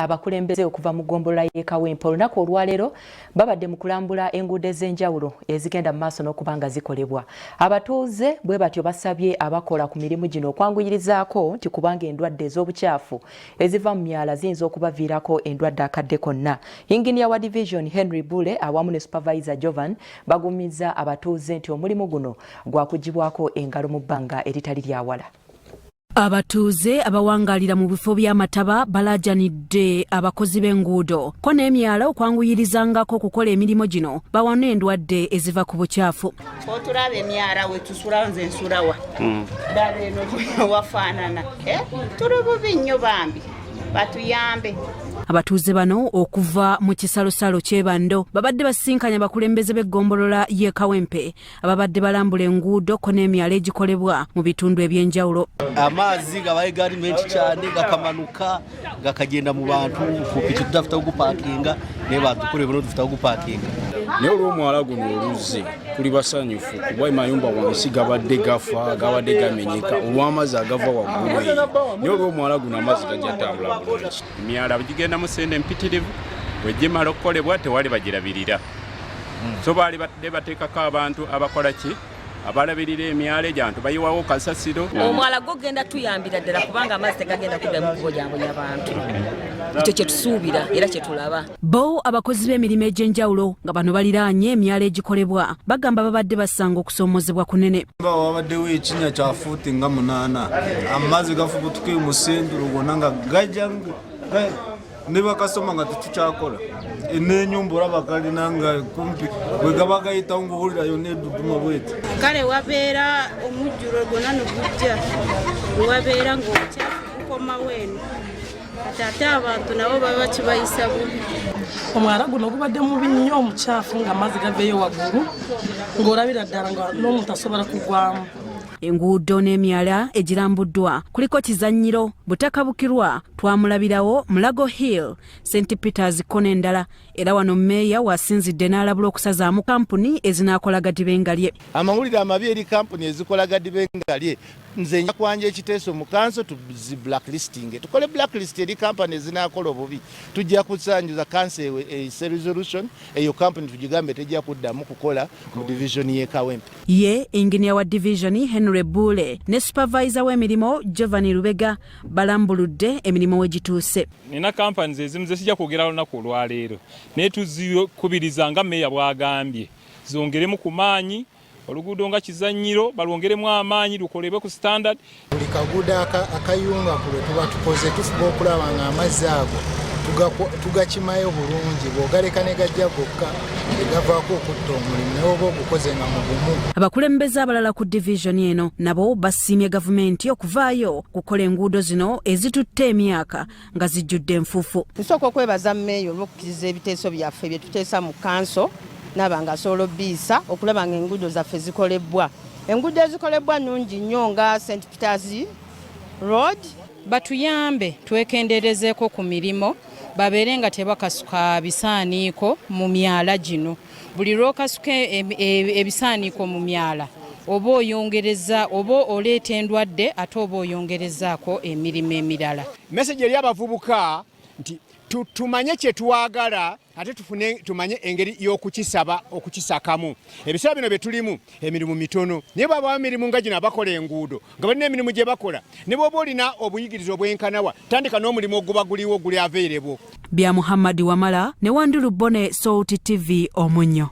Abakulembeze okuva mu ggombolola y'e Kawempe olunaku olwaleero babadde mu kulambula enguudo ez'enjawulo ezigenda mu maaso n'okuba nga zikolebwa. Abatuuze bwe batyo basabye abakola ku mirimu gino okwanguyirizaako nti kubanga endwadde ez'obukyafu eziva mu myala ziyinza okubaviirako endwadde akadde konna. Yinginiya wa division Henry Bule awamu ne supervisor Jovan bagumizza abatuuze nti omulimu guno gwakugibwako engalo mu bbanga eritali lyawala. Abatuuze abawangaalira mu bifo by'amataba balaajanidde abakozi b'enguudo ko n'emyala okwanguyirizangako okukola emirimu gino bawane endwadde eziva ku bukyafu. Otulaba emyala wetusula, nze nsulawa dala eno wafaanana, eh? Tuli bubi nnyo, bambi batuyambe. Abatuuze bano okuva mu kisalosalo kyebando babadde basisinkanye abakulembeze b'eggombolola y'e Kawempe ababadde balambula enguudo ko n'emyala egikolebwa mu bitundu ebyenjawulo. Amazzi gabaye gali menshi cyane, gakamanuka gakagenda mu bantu. Ku piki tudafite aho gupakinga, naye badukoreye buno dufite aho gupakinga. Naye olw'omwala guno oluzze, tuli basanyufu kuba emayumba wansi gabadde gafa, gabadde gamenyeka olw'amazzi agava waggulu eyo, naye olw'omwala guno amazzi gajja tambula bulungi. Emyala gigendamu sente mpitirivu, bwe gimala okukolebwa tewali bagirabirira, so baali badde bateekako abantu abakola ki, abalabirira emyala egyo, abantu bayiwawo kasasiro. Omwala gwo genda tuyambira ddala kubanga amazzi tegagenda kuddamu kubonyabonya bantu. Ekyo kyetusuubira era kyetulaba. Bo abakozi b'emirimu egy'enjawulo nga bano baliraanye emyala egikolebwa bagamba babadde basanga okusoomozebwa kunene. Wabaddewo ekinnya kya fuuti nga 8, amazzi gafubutuka emusenduro gonna nga gajja ne bakasoma nga tetukyakola n'enyumba, olaba kalina nga kumpi bwe gaba gayitawo ngaowulira yonna eduduma bweti. Kale wabeera omujjulo gwonna negujja, wabeera ngaobukyafu bukomawo eno, kati ate abantu nabo baba kibayisa bubi. Omwala guno gubadde mubi nnyo, omukyafu, nga amazzi gaveeyo waggulu ng'olabira ddala nga n'omuntu asobola kugwamu. Enguudo n'emyala egirambuddwa kuliko Kizannyiro, Butakabukirwa, Twamulabirawo, Mulago Hill, St Peters ko n'endala. Era wano mmeeya wasinzidde n'alabula okusazaamu kampuni ezinaakola gadibengalye. Amawulire amabi eri kampuni ezikola gadibengalye, nze nja kwanja ekiteeso mu kanso tuzi blacklisting, tukole blacklist eri kampani ezinakola obubi. Tujja kusanjuza kanso eyise resolution eyo, kampuni tugigambe tejja kuddamu kukola mu division y'e Kawempe. Ye inginiya wa division Henry Bule ne supervisor w'emirimu Giovanni Lubega balambuludde emirimu wegituuse. Nina companies ezimu zesijja kwogera lunaku olwaleero, naye tuzikubiriza nga meeya bw'agambye zongeremu ku maanyi. Oluguudo nga Kizannyiro balwongeremu amaanyi, lukolebwe ku standard. Buli kaguudo akayunga ku lwe tuba tukoze, tufuba okulaba nga amazzi ago tugakimayo bulungi. Bw'ogaleka ne gajja gokka, tegavaako okutta omulimu, naye oba ogukoze nga mugumu. Abakulembeze abalala ku divizoni eno nabo basiimye gavumenti okuvaayo kukola enguudo zino ezitutte emyaka nga zijjudde enfuufu. Nsooka okwebaza mmeeya olw'okukkiriza ebiteeso byaffe bye tuteesa mu kanso, naaba nga asobola obbiisa okulaba nga enguudo zaffe zikolebwa. Enguudo ezikolebwa nnungi nnyo nga St Peters Road. Batuyambe twekenderezeeko ku mirimo, babeere nga tebakasuka bisaaniiko mu myala gino. Buli lw'okasuka ebisaaniiko mu myala, oba oyongereza oba oleeta endwadde, ate oba oyongerezaako emirimu emirala. Message eri abavubuka nti tumanye kye twagala, ate tufune tumanye engeri y'okukisaba, okukisakamu. Ebiseera bino bye tulimu, emirimu mitono, naye bwaba emirimu nga gino, abakola enguudo nga balina emirimu gye bakola, ne bw'oba olina obuyigirize obwenkanawa, tandika n'omulimu oguba guliwo guli available. Bya Muhammadi Wamala ne Wandulu Bone, Salt TV, Omunnyo.